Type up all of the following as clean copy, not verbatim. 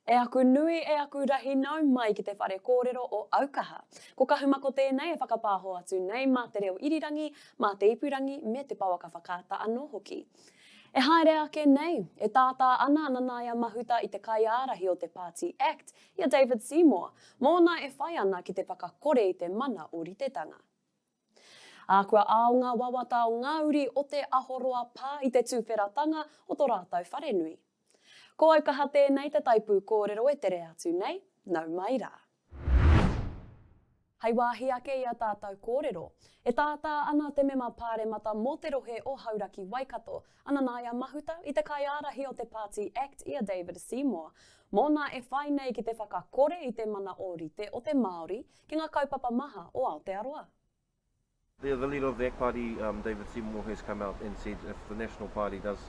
E aku nui, e aku rahi nau mai ki te whare kōrero o Aukaha. Ko Kahumako tēnei e whakapāho atu nei mā te reo irirangi, mā te ipurangi me te pouaka whakaata anō hoki. E haere ake nei, e tātā ana a Nanaia Mahuta i te kaiārahi o te pāti act, i a David Seymour, mōna e whai ana ki te whakakore i te mana ōritetanga. Ā, kua ao ngā wawata o ngā uri o Te Ahoroa Pā i te tuwheratanga o to rātou wharenui. Ko Aukaha tēnei te taipū kōrero e tere atu nei, nau mai rā. Hei wāhi ake i a tātou kōrero, e tātā ana te mema pāremata mō te rohe o Hauraki-Waikato, a Nanaia Mahuta i te kaiārahi o te pāti act i a David Seymour, mōna e whai nei ki te whakakore i te mana ōrite o te Māori ki ngā kaupapa maha o Aotearoa. The, the leader of the ACT Party, um, David Seymour, has come out and said if the National Party does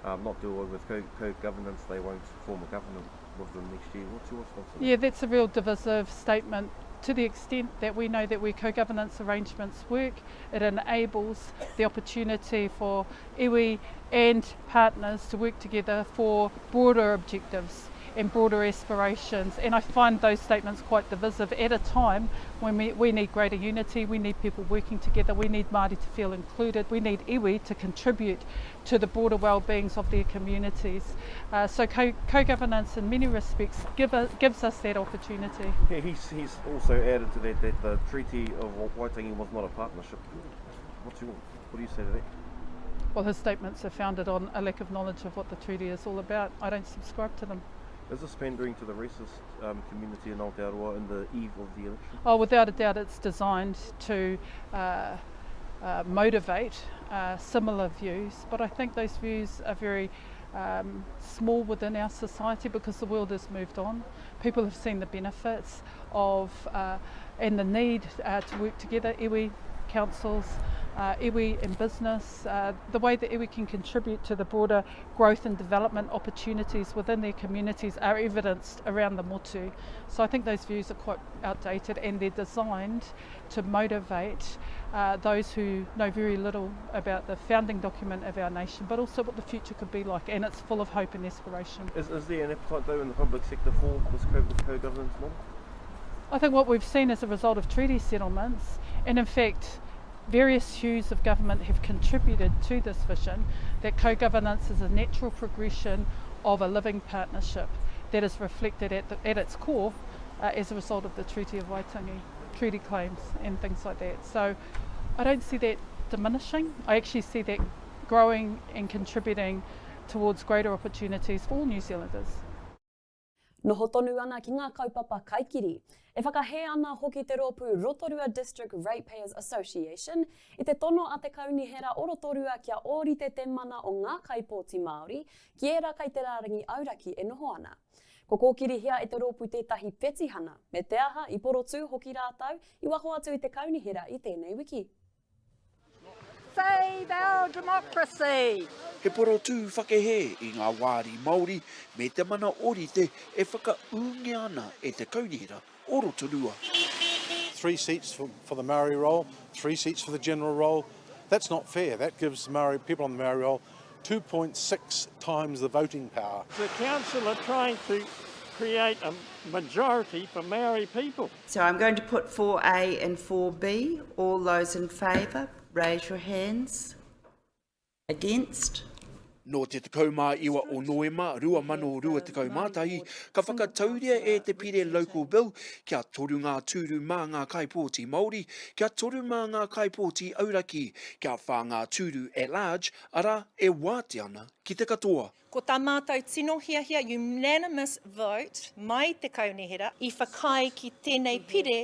um, not do away with co-governance, they won't form a government with them next year. What's your response to that? Yeah, that's a real divisive statement. To the extent that we know that where co-governance arrangements work, it enables the opportunity for iwi and partners to work together for broader objectives and broader aspirations. And I find those statements quite divisive at a time when we, we need greater unity, we need people working together, we need Māori to feel included, we need iwi to contribute to the broader well-beings of their communities. Uh, so co-governance in many respects give a, gives us that opportunity. Yeah, he's, he's also added to that that the Treaty of Waitangi was not a partnership. What's your, what do you say to that? Well, his statements are founded on a lack of knowledge of what the treaty is all about. I don't subscribe to them. Is this pandering to the racist um, community in Aotearoa in the eve of the election? Oh, without a doubt, it's designed to uh, uh, motivate uh, similar views, but I think those views are very um, small within our society because the world has moved on. People have seen the benefits of uh, and the need uh, to work together, iwi councils, uh, iwi and business, uh, the way that iwi can contribute to the broader growth and development opportunities within their communities are evidenced around the motu. So I think those views are quite outdated and they're designed to motivate uh, those who know very little about the founding document of our nation, but also what the future could be like, and it's full of hope and aspiration. Is, is there an appetite though in the public sector for this co-governance model? I think what we've seen as a result of treaty settlements, and in fact, various hues of government have contributed to this vision, that co-governance is a natural progression of a living partnership that is reflected at, the, at its core uh, as a result of the Treaty of Waitangi, treaty claims and things like that. So I don't see that diminishing. I actually see that growing and contributing towards greater opportunities for all New Zealanders. Noho tonu ana ki ngā kaupapa kaikiri. E whakahē ana hoki te rōpū Rotorua District Ratepayers Association i te tono a te Kaunihera o Rotorua kia ōrite te mana o ngā kaipōti Māori ki ērā kai te rārangi auraki e noho ana. Ko kōkirihia e te rōpū tētahi petihana, me te aha i porotū hoki rātou i waho atu i te kaunihera i tēnei wiki. Save our democracy! He porotū whakahē i ngā wāri Māori me te mana ōrite e whakaūngia ana e te Kaunihera o Rotorua. Three seats for, for the Maori roll, three seats for the general roll. That's not fair. That gives Maori, people on the Maori roll 2.6 times the voting power. The council are trying to create a majority for Maori people. So I'm going to put 4A and 4B. All those in favour, raise your hands. Against? Nō te 19 o Noema 2021, ka whakatauria e te pire Local Bill kia toru ngā tūru mā ngā kaipōti Māori, kia toru mā ngā kaipōti auraki, kia whā ngā tūru at large, arā, e wātea ana ki te katoa. Ko tā mātou tino hiahia unanimous vote mai te Kaunihera i whakaae ki tēnei pire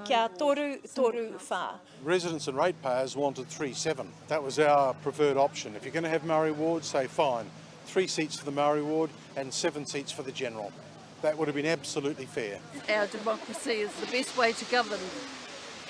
kia toru, toru, whā. Residents and ratepayers wanted 3-7. That was our preferred option. If you're going to have Maori wards, say fine, three seats for the Maori ward and seven seats for the general. That would have been absolutely fair. Our democracy is the best way to govern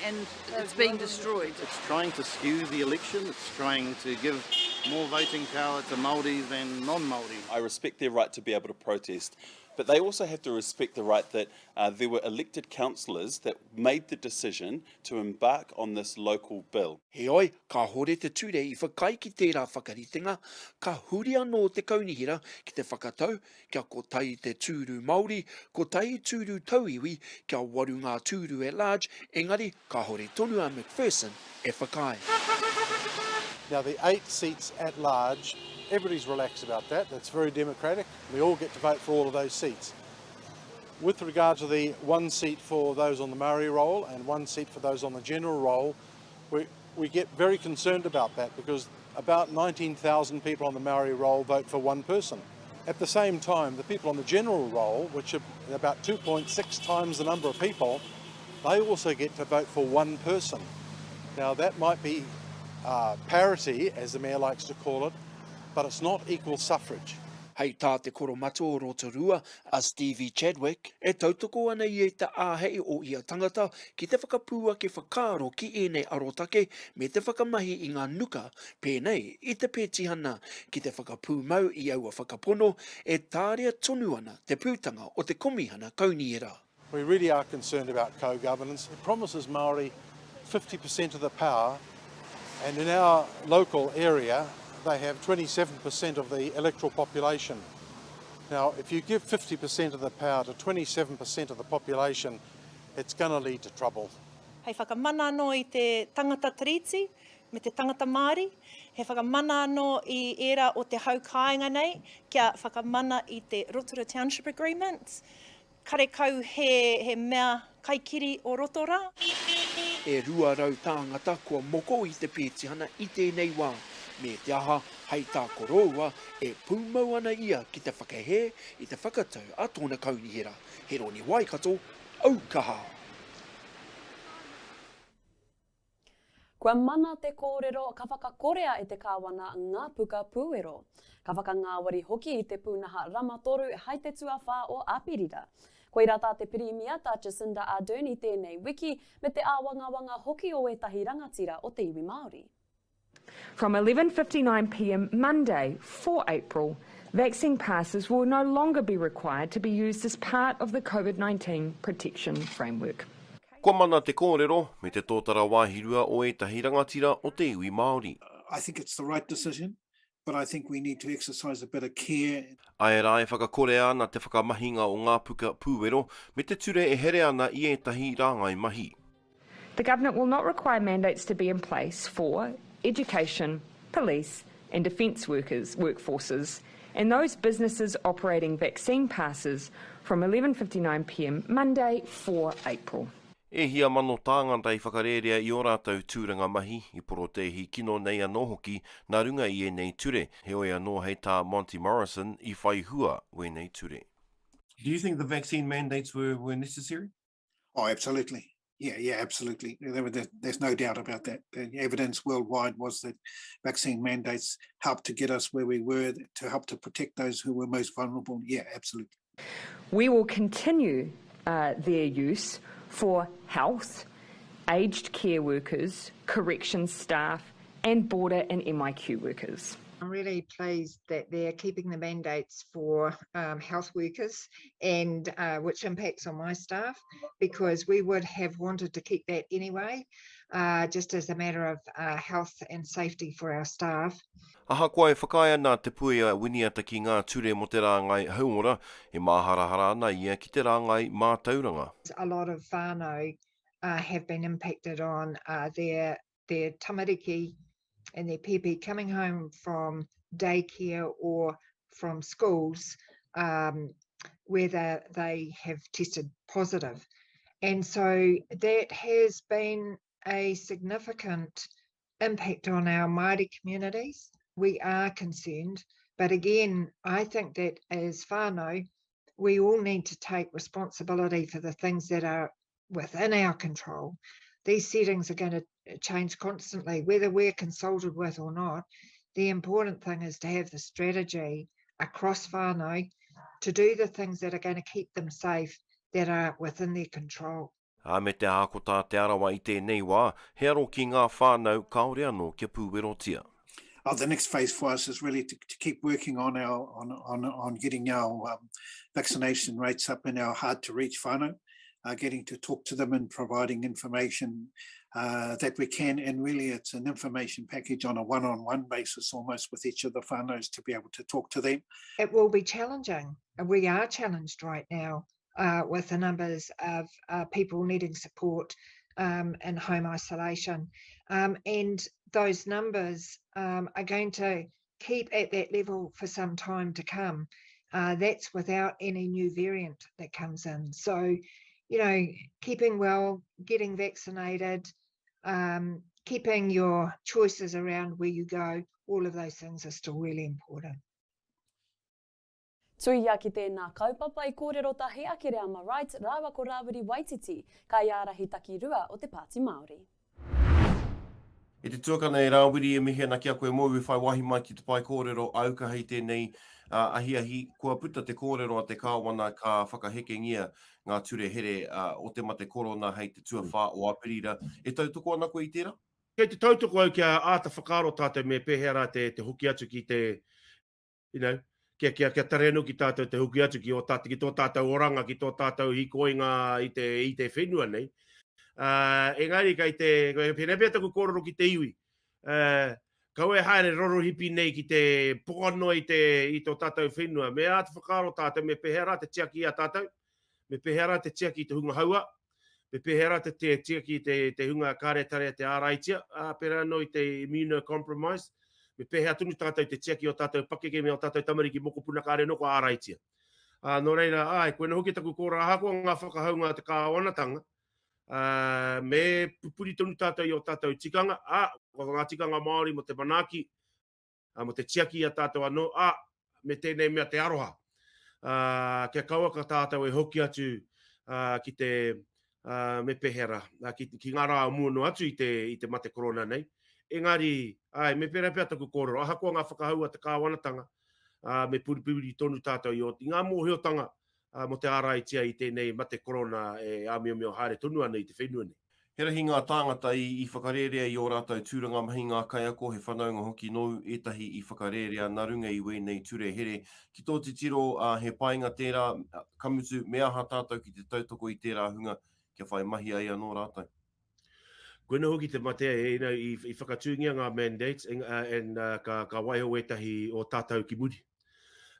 and it's being destroyed. It's trying to skew the election, it's trying to give more voting power to Māori than non-Māori. I respect their right to be able to protest, But they also have to respect the right that uh, there were elected councillors that made the decision to embark on this local bill. Heoi, kāhore te ture i whakaae ki tērā whakaritenga, ka huri anō te kaunihera ki te whakatau kia kotahi te tūru Māori, kotahi tūru tauiwi, kia waru ngā tūru at large, engari kāhore tonu a McPherson e whakaae. Now the eight seats at large, everybody's relaxed about that, that's very democratic, we all get to vote for all of those seats. With regard to the one seat for those on the Maori roll and one seat for those on the general roll, we, we get very concerned about that because about 19,000 people on the Maori roll vote for one person. At the same time, the people on the general roll, which are about 2.6 times the number of people, they also get to vote for one person. Now that might be uh, parity, as the mayor likes to call it, but it's not equal suffrage. Hei tā te koromatua o Rotorua, a Stevie Chadwick, e tautoko ana ia i te āhei o ia tangata ki te whakapū ake whakaaro ki ēnei arotake me te whakamahi i ngā nuka pēnei i te petihana ki te whakapūmau i aua whakapono e tāria tonu ana te pūtanga o te Komihana Kaunihera. We really are concerned about co-governance. It promises Māori 50% of the power and in our local area they have 27% of the electoral population. Now, if you give 50% of the power to 27% of the population, it's going to lead to trouble. Hei whakamana anō i te tangata Tiriti me te tangata Māori, he whakamana anō i ērā o te hau kāinga nei kia whakamana i te Rotorua Township Agreement, Karekau he he mea kaikiri o roto rā. E 200 tāngata kua moko i te pētihana i tēnei wā, me te aha, hei tā Koroua, e pūmau ana ia ki te whakahē i te whakatau a tōna kaunihera, Heroni Waikato, Aukaha! Kua mana te kōrero ka whakakorea e te Kāwana ngā puka pūero. Ka whakangāwari hoki i te pūnaha rama toru hai te tuawhā o Āperira. Koirā tā te Pirimia, tā Jacinda Ardern i tēnei wiki, me te āwangawanga hoki o ētahi rangatira o te iwi Māori. From 11.59pm Monday, 4 April, vaccine passes will no longer be required to be used as part of the COVID-19 protection framework. Kua mana te kōrero, me te tōtara wāhirua o ētahi rangatira o te iwi Māori. I think it's the right decision, but I think we need to exercise a bit of care. Āe rā, e whakakorea ana te whakamahinga o ngā puka pūwero me te ture e here ana i ētahi rāngai mahi. The Government will not require mandates to be in place for education, police and defence workers, workforces and those businesses operating vaccine passes from 11.59pm Monday 4 April. E hia mano tāngata i whakarērea i ō rātou tūranga mahi, i porotēhi kino nei anō hoki nā runga i ēnei ture, heoi anō hei tā Monty Morrison i whai hua wēnei ture. Do you think the vaccine mandates were, were necessary? Oh, absolutely. Yeah, yeah, absolutely. There, there, there's no doubt about that. The evidence worldwide was that vaccine mandates helped to get us where we were, to help to protect those who were most vulnerable. Yeah, absolutely. We will continue uh, their use for health, aged care workers, corrections staff, and border and MIQ workers. I'm really pleased that they're keeping the mandates for um, health workers and uh, which impacts on my staff because we would have wanted to keep that anyway, uh, just as a matter of uh, health and safety for our staff. Ahakoa e whakaae ana Te Puea Winiata ki ngā ture mō te rāngai hauora, e māharahara ana ia ki te rāngai mātauranga. A lot of whānau uh, have been impacted on uh, their their tamariki and their pēpi coming home from daycare or from schools um, whether they have tested positive. And so that has been a significant impact on our Māori communities. We are concerned, but again, I think that as whānau, we all need to take responsibility for the things that are within our control. These settings are going to change constantly, whether we're consulted with or not. The important thing is to have the strategy across whānau to do the things that are going to keep them safe that are within their control. Ā, me te aha ko tā Te Arawa i tēnei wā, he aro ki ngā whānau kāore anō kia pūwerotia. Oh, the next phase for us is really to, to keep working on our on on, on getting our um, vaccination rates up in our hard to reach whānau, uh, getting to talk to them and providing information uh, that we can. And really, it's an information package on a one-on-one basis almost with each of the whānaus to be able to talk to them. It will be challenging. And we are challenged right now uh, with the numbers of uh, people needing support um, in home isolation. Um, and those numbers um, are going to keep at that level for some time to come. Uh, that's without any new variant that comes in. So, you know, keeping well, getting vaccinated, um, keeping your choices around where you go, all of those things are still really important. Tuia ki tēnā kaupapa i kōrero tahi a Kereama Wright rāua ko Rāwiri Waititi, kaiārahi takirua o te Pāti Māori. E te tuakana e Rāwiri, e mihi ana ki a koe mōu e whai wāhi mai ki te pae kōrero auka hei tēnei ahiahi. Kua puta te kōrero a te Kāwana ka whakahekengia ngā ture here o te mate korona hei te tuawhā o Aperira. E tautoko ana koe i tērā? Kei te tautoko au kia āta whakaaro tātou me pēhea rā te hoki atu ki te you know, kia, kia, kia tare anō ki tātou te hoki atu ki, o tātou, ki tō tātou oranga, ki tō tātou hīkoinga i te, i te whenua nei. Uh, engari kei te, pēnei pea taku kōrero ki te iwi, uh, kaua e haere rorohipi nei ki te poka noa i, te, i tō tātou whenua. Me āta whakaaro tātou, me pēhea rā te tiaki i a tātou, me pēhea rā te tiaki i te hunga haua, Me pēhea rā te te tiaki i te, te hunga kāre tarea te āraitia, ā, pērā anō i te immunocompromised, me pēhea tonu tātou te tiaki o tātou pakeke me ō tātou tamariki mokopuna kāre anō kua āraitia. Ā, nō reira, āe, koina hoki taku kōrero ahakoa ngā whakahaunga a te kāwanatanga, ā, me pupuri tonu tātou i ō tātou tikanga, ā, ko ngā tikanga Māori mō te manaaki, ā, mō te tiaki i a tātou anō, ā, me tēnei mea te aroha, ā, kia kauaka tātou e hoki atu, ā, ki te, ā, me pēhea rā, ā, ki, ki ngā rā o mua noa atu i te, i te mate korona nei. Engari, āe, me pērā pea taku kōrero, ahakoa ngā whakahau a te kāwanatanga, ā, me puripuri tonu tātou i, ō, i ngā mōhiotanga, ā, mō te āraitia i tēnei mate korona e āmiomio haere tonu ana i te whenua nei. He rahi ngā tāngata i i whakarērea i ō rātou tūranga mahi ngā kaiako, he whanaunga hoki nōu ētahi i whakarērea nā runga i wēnei ture here. Ki tō titiro, ā, he painga tērā, ka mutu, me aha tātou ki te tautoko i tērā hunga kia whai mahi ai anō rātou? Koina hoki te matea, you know, i, i whakatūngia ngā mandates and, uh, and uh, ka, ka waiho wētahi o tātou ki muri.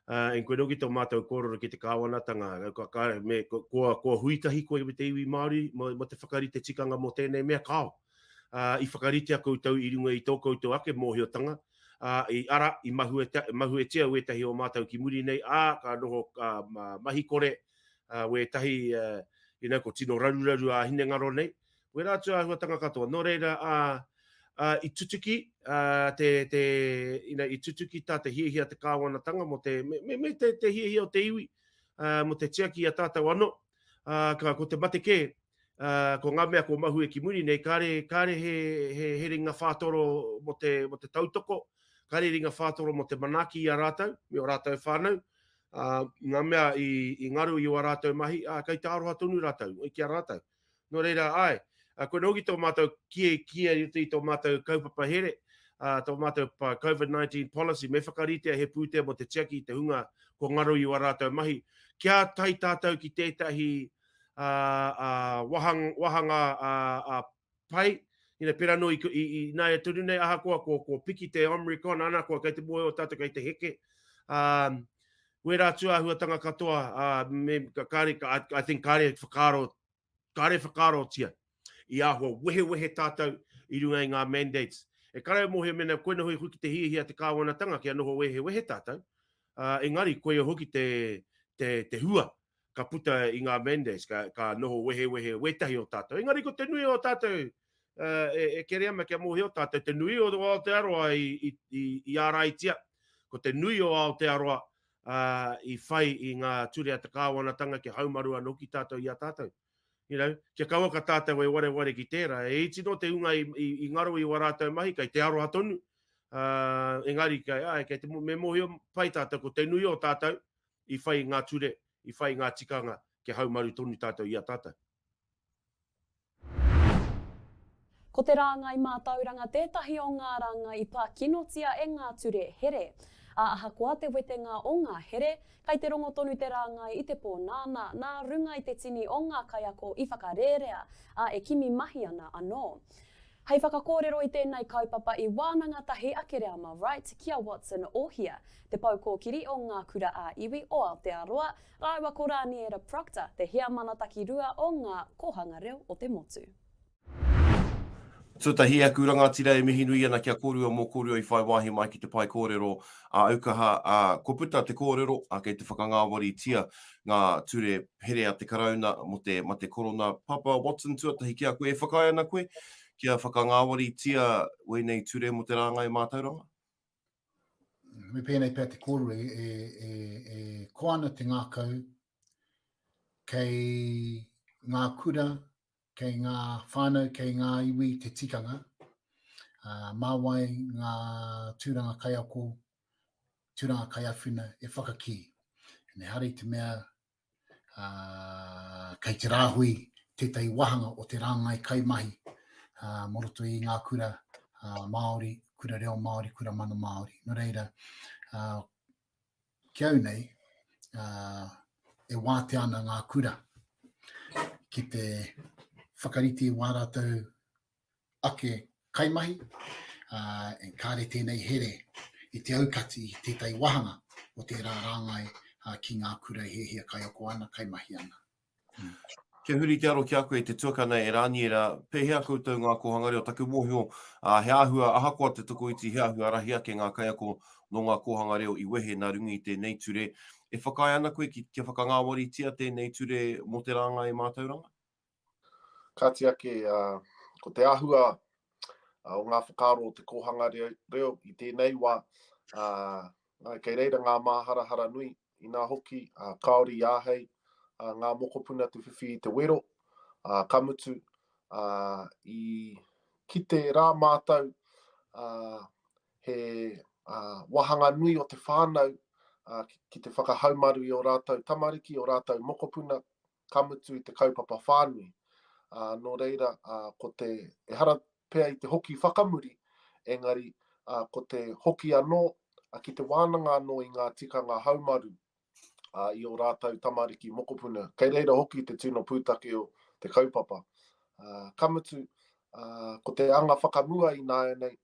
Uh, and koe hoki tō mātou kōrero ki te kāwanatanga, ka, ka, me, kua, kua hui tahi koe me te iwi Māori mō, mō te whakarite tikanga mō tēnei mea, kāo. Uh, i whakaritea koutou i runga i tō koutou ake mōhiotanga, uh, i ara, i mahueta, mahuetia wētahi o mātou ki muri nei, ā, ka noho uh, mahi kore, uh, wētahi, uh, you know, ko tino raruraru ā-hinengaro nei, Wērā atu āhuatanga katoa. Nō reira, ā, ā, i tutuki, ā, te, te, you know, i tutuki tā te hiahia te kāwanatanga mō te, me, me, me te, te hiahia o te iwi, ā, mō te tiaki i a tātou anō. Ā, ka, ko te mate kē, ā, ko ngā mea kua mahue ki muri nei, kāre, kāre he, he, he ringa whātoro mō te, mō te tautoko, kāre ringa whātoro mō te manaaki i a rātou, me ō rātou whānau, ā, ngā mea i, i ngaro i ō rātou mahi, ā, kei te aroha tonu rātou, ki a rātou. Nō reira, āe, koinā hoki tō mātou kī, kī i roto i tō mātou kaupapa here, tō mātou COVID-19 policy, me whakaritea he pūtea mō te tiaki i te hunga kua ngaro i wā rātou mahi, kia tae tātou ki tētahi wāhanga pai, you know, pērā anō i, i, i nāia tonu nei, ahakoa ko, ko piki te Omicron, ana, kua kei te mōhio tātou kei te heke, um, wērā tūāhuatanga katoa, uh, me, ka, kāre, ka, I think kāre whakaaro, kāre whakaarotia i āhua wehewehe tātou i runga i ngā mandates. E kare au mōhio mēnā koina hoki te hiahia te kāwanatanga kia noho wehewehe tātou, uh, engari koia hoki te, te, te hua ka puta i ngā mandates, ka, ka noho wehewehe wētahi o tātou. Engari ko te nui o tātou, uh, e, e Kereama kia mōhio tātou, te nui o Aotearoa i, i, i, i āraitia, ko te nui o Aotearoa uh, i whai i ngā ture a te kāwanatanga kia haumaru anō ki tātou i a tātou. You know, kia kauaka tātou e wareware ki tērā. E iti noa te hunga i, i, i ngaro i wā rātou mahi, kei te aroha tonu. Uh, engari, kei, ai, kei te, me mōhio pai tātou, ko te nui o tātou, i whai i ngā ture, i whai i ngā tikanga kia haumaru tonu tātou i a tātou. Ko te rāngai mātauranga tētahi o ngā rāngai i pā kinotia e ngā ture here. Ā, ahakoa te wetenga o ngā here, kei te rongo tonu te rāngai i te pōnānā nā runga i te tini o ngā kaiako i whakarērea, ā, e kimi mahi ana anō. Hei whakakōrero i tēnei kaupapa i wānanga tahi a Kereama Wright ki a Watson Ohia, te pou kōkiri o Ngā Kura ā-Iwi o Aotearoa, rāua ko Rāniera Procter, te heamana takirua o Ngā Kōhanga Reo o te Motu. Tuatahi aku rangatira e mihi nui ana ki a kōrua mō kōrua i whai wāhi mai ki te pae kōrero a Aukaha, ā, kua puta te kōrero, ā, kei te whakangāwaritia ngā ture here a te Karauna mō te mate korona. Papa Watson, tuatahi ki a koe, e whakaae ana koe kia whakangāwaritia wēnei ture mō te rāngai mātauranga? Me pēnei pea te kōrero, e, e, e, e koa ana te ngākau kei ngā kura, kei ngā whānau, kei ngā iwi te tikanga, uh, mā wai ngā tūranga kaiako, tūranga kaiawhina e whakakī. And ehara i te mea uh, kei te rāhui tētahi wāhanga o te rāngai kaimahi uh, mō roto i ngā kura uh, Māori, kura reo Māori, kura mana Māori. Nō reira, uh, ki au nei, uh, e wātea ana ngā kura ki te whakarite i wā rātou ake kaimahi, ā, e kāre tēnei here i te aukati i tētahi wāhanga o tērā rāngai ki ngā kura e hiahia kaiako ana, kaimahi ana. Kia huri te aro ki a koe, te tuakana e Rāniera, pēhea koutou ngā kōhanga reo? Taku mōhio, ā, he āhua, ahakoa te tokoiti, he āhua rahi ake ngā kaiako nō ngā kōhanga reo i wehe nā runga i tēnei ture. E whakaae ana koe ki, kia whakangāwaritia tēnei ture mō te rāngai mātauranga? Kāti ake, ko te āhua o ngā whakaaro o te kōhanga reo i tēnei wā, kei reira ngā māharahara nui, inā hoki, kāore i āhei ngā mokopuna te whiwhi i te wero, ka mutu, i kite rā mātou he wāhanga nui o te whānau ki te whakahaumaru i ō rātou tamariki, ō rātou mokopuna, ka mutu i te kaupapa whānui. Ā, nō reira, ā, ko te, ehara pea i te hoki whakamuri, engari, ā, ko te hoki anō, ā, ki te wānanga anō i ngā tikanga haumaru, ā, i ō rātou tamariki mokopuna. Kei reira hoki te tino pūtake o te kaupapa. Ā, ka mutu, ā, ko te anga whakamua ināianei,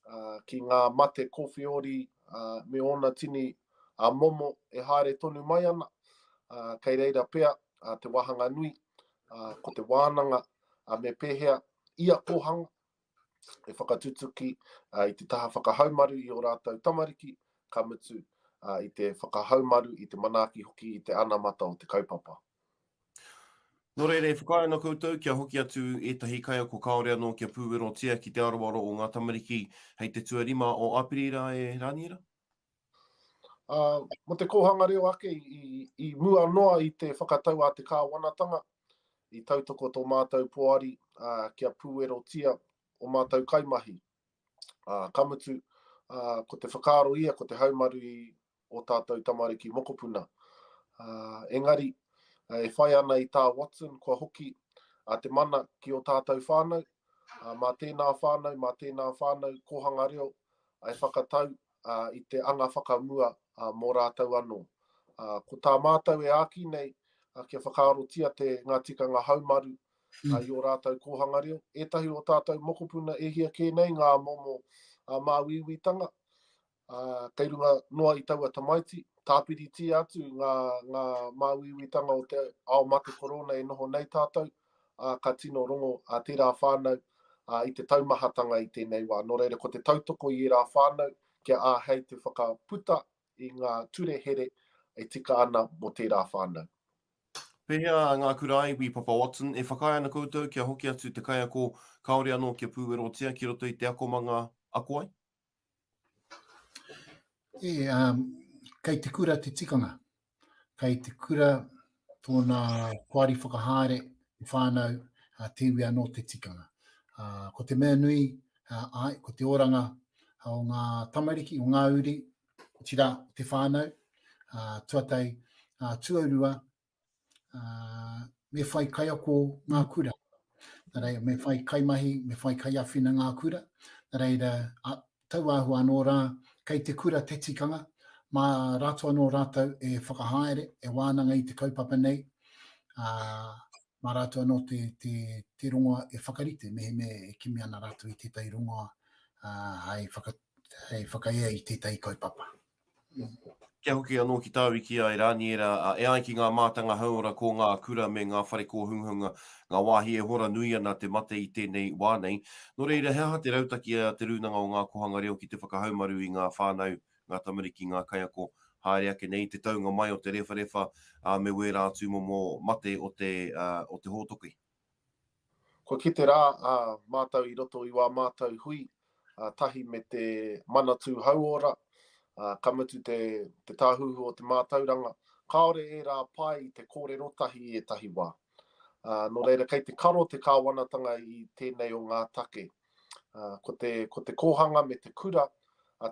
ā, ki ngā mate kōwheori, ā, me ōna tini ā, momo e haere tonu mai ana, ā, kei reira pea ā, te wāhanga nui, ā, ko te wānanga, ā, me pēhea ia kōhanga e whakatutuki ā, i te taha whakahaumaru i ō rātou tamariki, ka mutu ā, i te whakahaumaru, i te manaaki hoki i te anamata o te kaupapa. Nō reira, e whakaae ana koutou kia hoki atu ētahi kaiako kāore anō kia pūwerotia ki te aroaro o ngā tamariki hei te tuarima o Āperira e Rāniera? Ā, mō te kōhanga reo ake, i, i mua noa i te whakatau a te kāwanatanga, i tautoko tō mātou poari, ā, kia pūwerotia ō mātou kaimahi. Ā, ka mutu, ā, ko te whakaaro ia, ko te haumaru i ō tātou tamariki mokopuna. Ā, engari, e whai ana i tā Watson, kua hoki a te mana ki ō tātou whānau, ā, mā tēnā whānau, mā tēnā whānau kōhanga reo e whakatau ā, i te anga whakamua ā, mō rātou anō. Ā, ko tā mātou e āki nei, ā, kia whakaarotia te, ngā tikanga haumaru ā, i ō rātou kōhanga reo. Ētahi o tātou mokopuna e hia kē nei ngā momo ā, māuiuitanga, ā, kei runga noa i taua tamaiti, tāpiritia atu ngā, ngā māuiuitanga o te ao mate korona e noho nei tātou, ā, ka tino rongo a tērā whānau ā, i te taumahatanga i tēnei wā. Nō reira, ko te tautoko i ērā whānau kia āhei te whakaputa i ngā ture here e tika ana mō tērā whānau. Pēhea ngā kura ā-iwi, Papa Watson, e whakaae ana koutou kia hoki atu te kaiako kāore anō kia pūwerotia ki roto i te akomanga ako ai? E, um, kei te kura te tikanga. Kei te kura tōna poari whakahaere, te whānau, uh, te iwi anō te tikanga. Uh, ko te mea nui, uh, ai, ko te oranga o ngā tamariki, o ngā uri, otirā, te whānau, uh, tuatai, uh, tuarua, uh, me whai kaiako ngā kura. Nā reira, me whai kaimahi, me whai kaiāwhina ngā kura. Nā reira, a, tau āhua anō rā, kei te kura te tikanga, mā rātou anō rātou e whakahaere, e wānanga i te kaupapa nei, ā, mā rātou anō te, te, te rongoa e whakarite, mehemea e kimi ana rātou i tētahi rongoa ā, hei, whaka, hei whakaea i tētahi kaupapa. Kia hoki anō ki tāu i kī ai, Rāniera, e ai ki ngā mātanga hauora ko ngā kura me ngā whare kōhungahunga ngā wāhi e hora nui ana te mate i tēnei wā nei. Nō reira, he aha te rautaki a Te Rūnanga o Ngā Kōhanga Reo ki te whakahaumaru i ngā whānau, ngā tamariki, ngā kaiako haere ake nei, te taunga mai o te rewharewha, ā, me wērā tūmomo mate o te, o te hōtoke? Kua kite rā ā mātou i roto i wā mātou hui tahi me te Manatū Hauora, ka mutu te, te Tāhuhu o te Mātauranga, kāore ērā pae i te kōrero tahi i ētahi wā. Nō reira, kei te karo te kāwanatanga i tēnei o ngā take. Ko te, ko te kōhanga me te kura,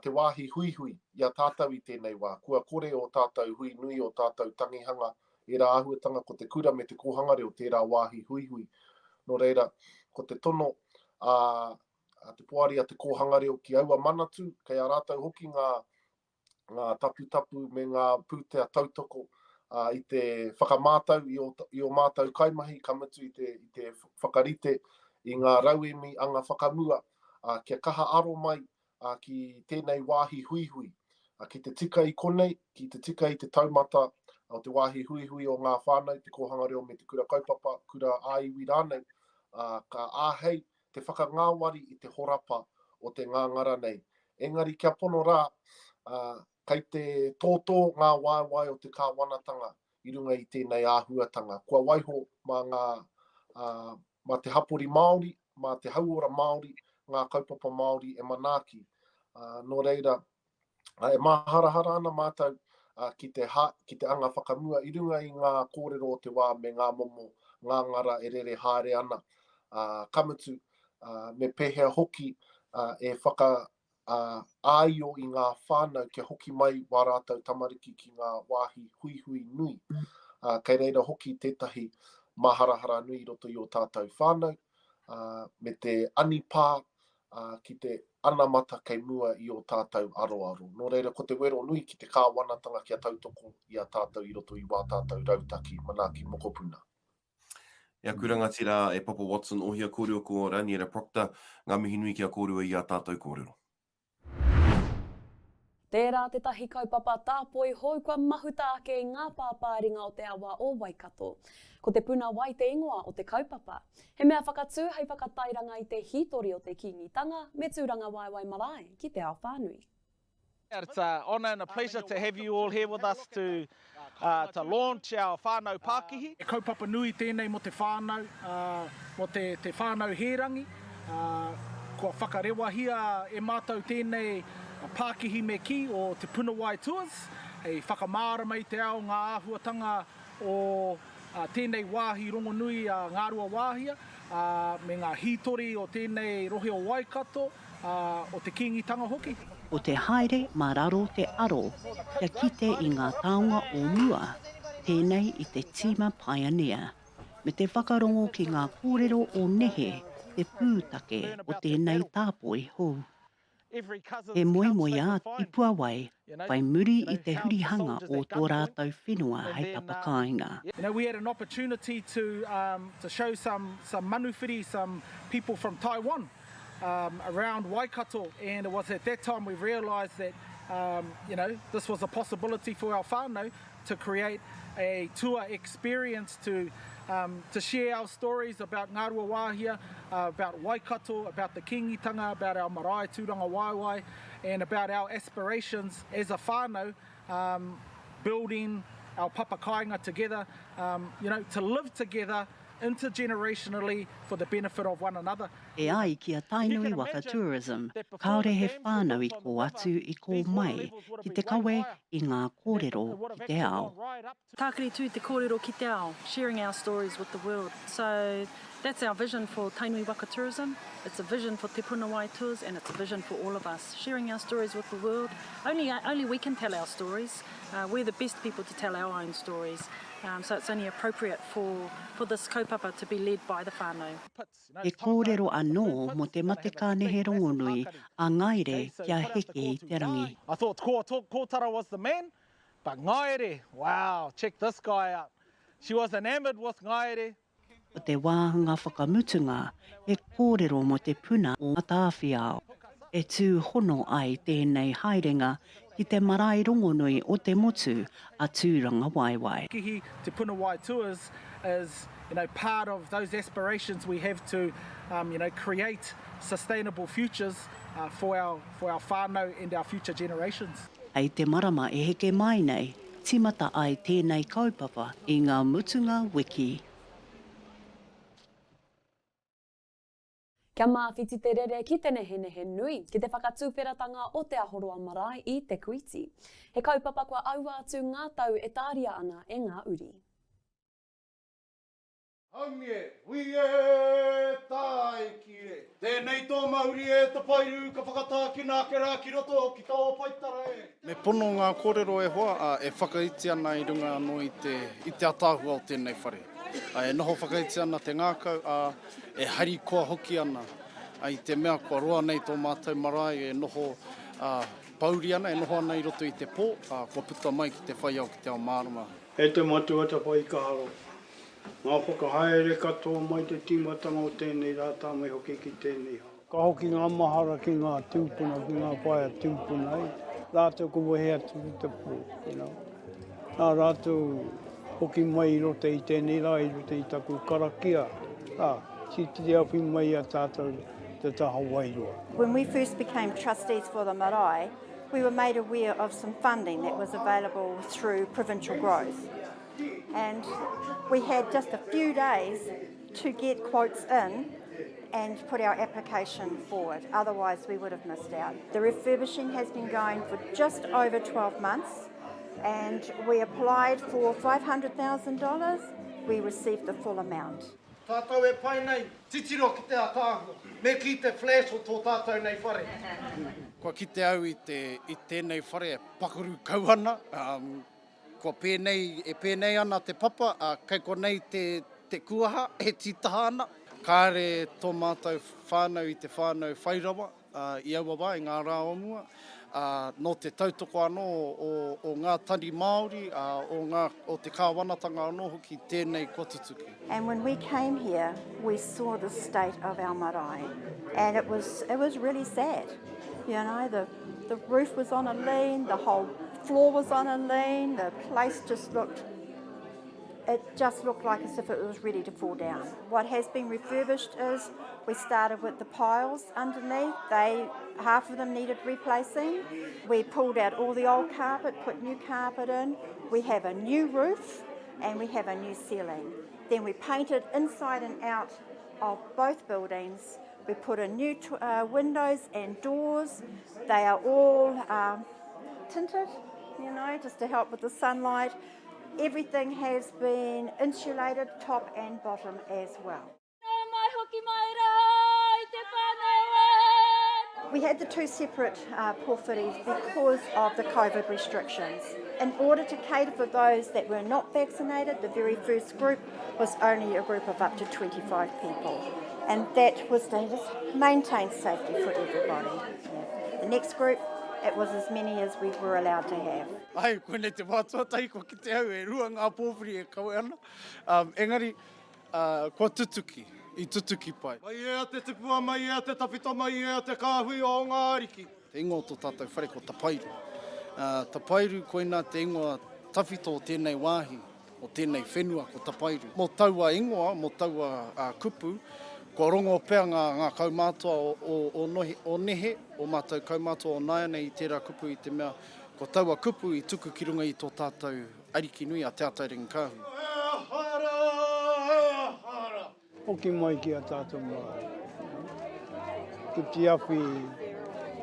te wāhi huihui i a tātou i tēnei wā. Kua kore ō tātou hui nui, ō tātou tangihanga, ērā āhuatanga ko te kura me te kōhanga reo tērā wāhi huihui. Nō reira, ko te tono a, a te poari a te kōhanga reo ki aua manatū, kei a rātou hoki ngā, ngā taputapu me ngā pūtea tautoko uh, i te whakamātau i ō, i ō mātou kaimahi, ka mutu i te, i te whakarite i ngā rauemi anga whakamua, uh, kia kaha aro mai ā, ki tēnei wāhi huihui, ā, ki te tika i konei, ki te tika i te taumata o te wāhi huihui o ngā whānau, te kōhanga reo me te kura kaupapa, kura ā-iwi rānei, ā, ka āhei te whakangāwari i te horapa o te ngāngara nei. Engari kia pono rā, ā, kei te tōtō ngā waewae o te kāwanatanga i runga i tēnei āhuatanga. Kua waiho mā ngā, ā, mā te hapori Māori, mā te hauora Māori, ngā kaupapa Māori e manaaki. Ā, nō reira, e māharahara ana mātou ki te ha, ki te anga whakamua i runga i ngā kōrero o te wā me ngā momo ngāngara e rere haere ana. Ā, ka mutu, ā, me pēhea hoki e whaka, ā, āio i ngā whānau kia hoki mai wā rātou tamariki ki ngā wāhi huihui nui. Ā, kei reira hoki tētahi māharahara nui i roto i ō tātou whānau, ā, me te anipā, ā, ki te anamata kei mua i ō tātou aroaro. Nō reira, ko te wero nui ki te kāwanatanga kia tautoko i a tātou i roto i wā tātou rautaki manaaki mokopuna. E aku rangatira, e Papa Watson, ohia kōrua ko Raniera Proctor, ngā mihi nui ki a kōrua i ā tātou kōrero. Tērā tētahi kaupapa tāpoi hou kua mahuta ake i ngā pāpāringa o te awa o Waikato. Ko Te Puna Wai te ingoa o te kaupapa. He mea whakatū hei whakatairanga i te hītori o te Kīngitanga me Tūrangawaewae marae ki te ao whānui. It's an honour and a pleasure to have you all here with us to to launch our whānau pākihi. He kaupapa nui tēnei mō te whānau, mō te te whānau hērangi. Kua whakarewahia e mātou tēnei pākihi me kī o Te Punawai Tours hei whakamārama i te ao ngā āhuatanga o tēnei wāhi rongonui a Ngāruawāhia, me ngā hītori o tēnei rohe o Waikato. ā, o te Kīngitanga hoki. Ko te haere mā raro te aro kia kite i ngā taonga o mua, pēnei i te tīma Pioneer, me te whakarongo ki ngā kōrero o nehe te pūtake o tēnei tāpoi hou. He moemoeā i puawai whai muri i te hurihanga o tō rātou whenua hei papakāinga. You know, we had an opportunity to, um, to show some, some manuwhiri, some people from Taiwan um, around Waikato and it was at that time we realised that um, you know, this was a possibility for our whānau to create a tour experience to, um, to share our stories about Ngāruawāhia, uh, about Waikato, about the Kīngitanga, about our marae tūrangawaewae, and about our aspirations as a whānau um, building our papakāinga together, um, you know, to live together intergenerationally for the benefit of one another. E ai ki a Tainui Waka Tourism, kāore he whānau i kō atu, i kō mai ki te kawe i ngā kōrero ki te ao. Tākiri tū te kōrero ki te ao, sharing our stories with the world. So. That's our vision for Tainui Waka Tourism, it's a vision for Te Puna Wai Tours and it's a vision for all of us, sharing our stories with the world. Only, only we can tell our stories. Uh, we're the best people to tell our own stories. Um, so it's only appropriate for, for this kaupapa to be led by the whānau. He kōrero anō mō te mate kānehe rongonui a Ngaere kia heke i te rangi. I thought Kōtara was the man, but Ngaere, wow, check this guy out. She was enamoured with Ngaere. Ko te wāhanga whakamutunga he kōrero mō te puna o Matāwhiao. E tūhono ai tēnei haerenga ki te marae rongonui o te motu a Tūrangawaewae. Kihi Te Puna Wai Tours is you know, part of those aspirations we have to um, you know, create sustainable futures uh, for our, for our whānau and our future generations. Hei te marama e heke mai nei, tīmata ai tēnei kaupapa i ngā mutunga wiki. Kia māwhiti te rere ki te nehenehe nui, ki te whakatuwheratanga o Te Ahoroa Marae i Te Kuiti. He kaupapa kua aua atu ngā tau e tāria ana e ngā uri. Haumie, hui e, tāiki e. Tēnei tō mauri e Tapairu ka whakatākina ake rā ki roto ki tō paitara e. Me pono ngā kōrero e hoa, ā, e whakaiti ana i runga anō i te, i te ataahua o tēnei whare. Ā, e noho whakaiti ana te ngākau, ā, e harikoa hoki ana, ā, i te mea kua roa nei tō mātou marae e noho, ā, pōuri ana, e noho ana i roto i te pō, ā, kua puta mai ki te whai ao ki te ao mārama. E te Matua Atawhai Kaharoa, ngā whakahaere katoa mai te tīmatanga o tēnei rā tā mai hoki ki tēnei hao. Ka hoki ngā mahara ki ngā tūpuna, ki ngā whaea tūpuna, rātou ka wehe atu ki te pō, you know. Nā rātou hoki mai i roto i tēnei rā, i roto i taku karakia, ā, titiri awhi mai i a tātou te taha wairua. When we first became trustees for the marae, we were made aware of some funding that was available through provincial growth. And we had just a few days to get quotes in and put our application forward. Otherwise, we would have missed out. The refurbishing has been going for just over 12 months and we applied for $500,000. We received the full amount. Tātou e pai nei, titiro ki te ataahua, me kī te flash o tō tātou nei whare. Kua kite au i te, i tēnei whare e pakaru kau ana, um, kua pēnei, e pēnei ana te papa, ā, kei konei te, te kuaha e tītaha ana. Kāre tō mātou whānau i te whānau whai rawa, i aua wā, i ngā rā o mua, ā, nō te tautoko anō o, o ngā tari Māori, ā, o ngā, o te kāwanatanga anō hoki tēnei kua tutuki. And when we came here, we saw the state of our marae, and it was, it was really sad. You know, the, the roof was on a lean, the whole floor was on a lean, the place just looked it just looked like as if it was ready to fall down. What has been refurbished is we started with the piles underneath. They half of them needed replacing. We pulled out all the old carpet, put new carpet in. We have a new roof and we have a new ceiling. Then we painted inside and out of both buildings. We put in new uh, windows and doors. They are all um, tinted, you know, just to help with the sunlight. Everything has been insulated top and bottom as well. We had the two separate uh, pōwhiris because of the COVID restrictions. In order to cater for those that were not vaccinated, the very first group was only a group of up to 25 people. And that was to just maintain safety for everybody. Yeah. The next group, it was as many as we were allowed to have. Ae, koinei te wā tuatahi kua kite au e rua ngā pōwhiri e kawe ana, um, engari, uh, kua tutuki, i tutuki pai. Mai ea te tupua, mai ea te tawhito, mai ea te kāhui o ngā ariki. Te ingoa o tō tātou whare ko Tapairu. Uh, Tapairu, koinā te ingoa tawhito o tēnei wāhi. o tēnei whenua ko Tapairu. Mō taua ingoa, mō taua kupu, kua rongo pea ngā, ngā kaumātua o, o, o, nohi, o nehe, o mātou kaumātua o nāianei i tērā kupu i te mea ko taua kupu i tuku ki runga i tō tātou ariki nui a Te Atairangikaahu. He aha rā, he aha rā. Hoki mai ki a tātou marae. Ki te awhi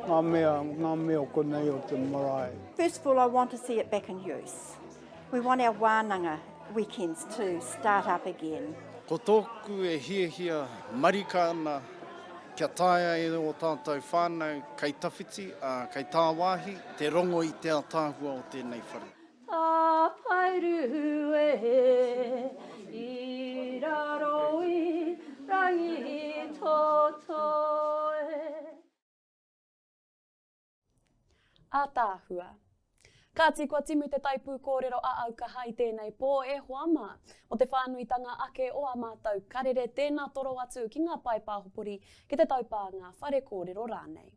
ngā mea, ngā mea o konei o te marae. First of all, I want to see it back in use. We want our wānanga weekends to start up again. Ko tōku e hiahia marika ana kia taea e ō tātou whānau kei tawhiti, ā, kei tāwāhi, te rongo i te ataahua o tēnei whare. Tapairu e i raro i Rangitoto e. Ātaahua. Kāti kua timu te tai pūkōrero a Aukaha i tēnei pō e hoa mā. Mō te whānuitanga ake o ā mātou karere tēnā toro atu ki ngā pae pāhopori, ki te taupānga whare kōrero rānei.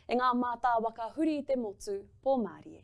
E ngā mātāwaka huri i te motu, pō mārie.